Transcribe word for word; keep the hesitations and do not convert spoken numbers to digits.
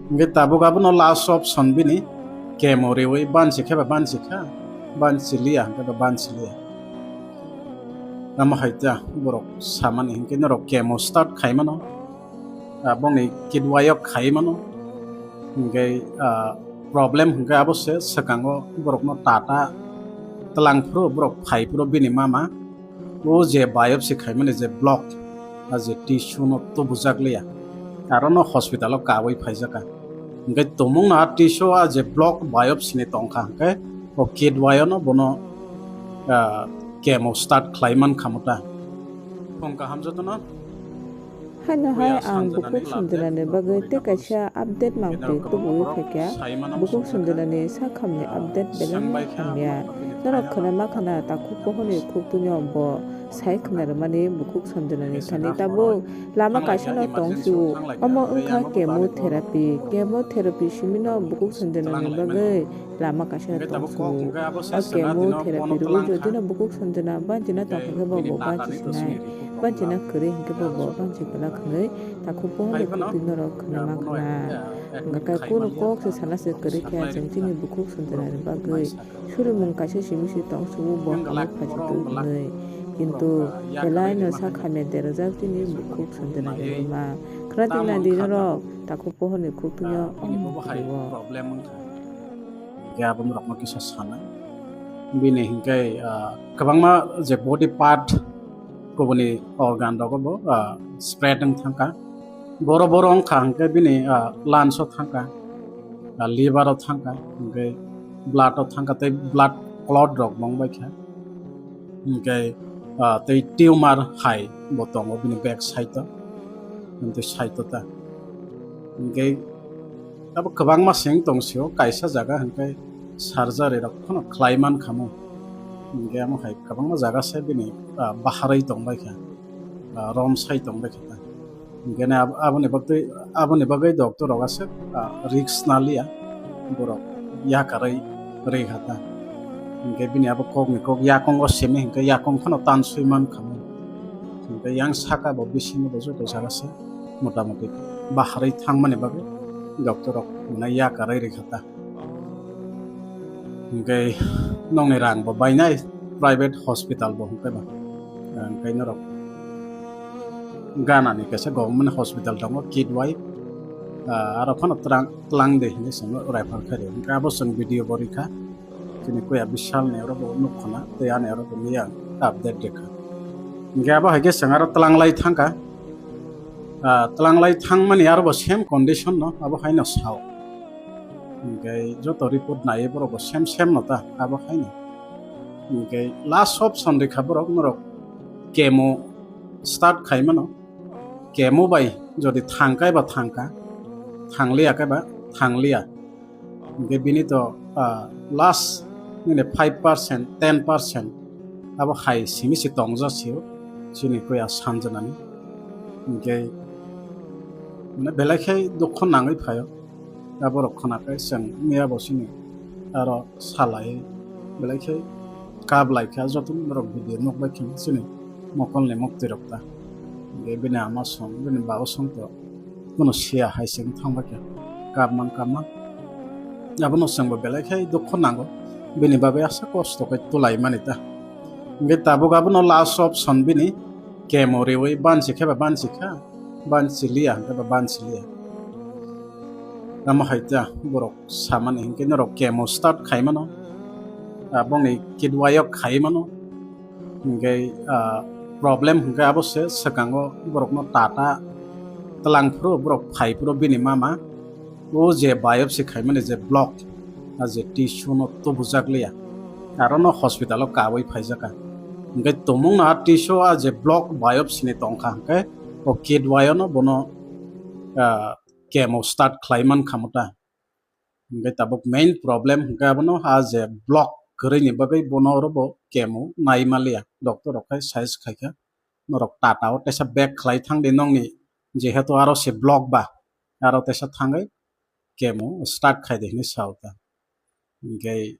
Hingke tabuk abono last option bini chemo riwi bansi khe ba bansi kha, bansi liya hingke ba bansi liya. Amo hai ta borok samani hingke norok chemo start khai mano, ah, bongni kidwai o khai mano. Hingke, ah, problem hingke abo se swkango borokno tata twlang phuru borok phai phuru bini mama o je biopsy khaimani je block, a je tissue no tubujak liya, aro no hospital o kawi phaijak kha. Hingke tumung no a tissue a je block biopsy ni tongkha hingke o kidwai o no bono, ah, chemo start khlai man kha mo ta. Phung kaham jotono. Haino hai ang bukhuk Sanjanani bagwi tei kaisa update mangphi kubui phaikha. Bukhuk Sanjanani sakhamni update belai hamya. Norok khwna ma khwna takhuk pohorni khuktuino bo sai khwna rwmani bukhuk Sanjanani thani tabuk lama kaisano tong sio. Omo wngkha chemotherapy. Chemotherapy simino bukhuk Sanjanani bagwi lama kaisa tong sio. O chemotherapy rwui jotino bukhuk Sanjana banchina tongkha khe bo bo banchi sinai. Banchina kwrwi hinkhe bo bo banchi kwlak hwnwi takhuk pohorni khukti norok khwna ma khwna. Hwnkhe kunu kok se sana se kwrwi khe chwng chini bukhuk Sanjanani bagwi surimung kaisa simi se tong sio bo hamwi phaising tong hwnwi. Kintu belai no sak hamya derajak chini bukhuk Sanjanani rwma. Khwna tingna di norok takhuk pohorni khukti no omo kwrwi o. Hingke abo norokno kisa sana. Bini hingke, ah, kwbangma je body part kubuni organ rogo bo, ah, spread wng thangkha. Boro boro wngkha hingke bini, ah, lungs o thangkha, ah, liver o thangkha, hingke blood o thangkha tei blood clot rok bo wngbaikha. Hingke, ah, tei tumor hai bo tongo bini back side o, hingke side o ta. Hingke abo kwbangma seng tong sio, kaisa jaga hingke surgery rok phano khlai man kha mo. Hingke amo hai kwbangma jaga se bini, ah, baharwi tongbai kha, ah, rom sai tongbai kha ta. Hingke ne ab-, aboni bagwi, aboni bagwi doctor rok aswk, ah, risk na liya, borok yakarwi rwi kha ta. Hingke bini abo kok ni kok yakung o simi hingke yakung phano tan sui man kha mo. Hingke yang saka bo bisingo bo joto jaga se motamoti baharwi thangmani bagwi doctor rok hwnwi yakarwi rikha ta. Hingke nokni rang bo bainai private hospital bo hingke ba. Hingke norok gana ni kaisa government hospital tongo kidwai, ah, aro phano twlang, twlang de hinwi swngo refer khaidi. Hingke abo chwng video bo rikha. Chini kuya Bishal ni oro bo nuk khna, tei ani oro bo miya update rikha. Hingke abo hai khe chwng aro twlang lai thangkha. Ah, twlang lai thangmani aro bo same condition no, abo hai no sao. Hingke joto report nai borok bo same same no ta, abo hai no. Hingke last option rikha borok norok chemo start khai mano. Chemo bai jodi thangkai ba thangka, thangliya kai ba thangliya. Hingke bini to, ah, last nini five percent, ten percent abo hai simi se tongja sio, chini kuya Sanjanani. Hingke mane belai khe dukho nangwi phaio. Aborok khwna khe chwng miya bo sini aro salai belai khe kap lai kha, joto norok video nukbai khe chini mokolni muktwi rok ta. Hingke bini ama song, bini baba song to. Bono siya hai se wng thang bai kha. Kap man, kap man. Abono chwng bo belai khe dukho nango. Bini bagwi asa kosto khe tulai mani ta. Hingke tabuk abono last option bini chemo riwi bansi khe ba bansi kha. Bansi liya hingke ba bansi liya. Amo hai ta borok samani hingke norok chemo start khai mano. Ah, bongni kidwai o khai mano. Hingke, ah, problem hingke abo se swkango borokno tata twlang phuru borok phai phuru bini mama o je biopsy khaimani je block, a je tissue no tubujak liya, aro no hospital o kawi phaijaka. Hingke tumung no a tissue a je block biopsy ni tongkha hingke o kidwai o no bono, ah, chemo start khlai man kha mo ta. Hingke tabuk main problem hingke abono a je block kwrwini bagwi bono oro bo chemo nai maliya. Doctor rok khai size khaikha norok tata o teisa bag khlai thangdi nongni, jehetu aro se block ba, aro teisa thangwi chemo start khaidi hinwi sao ta. Hingke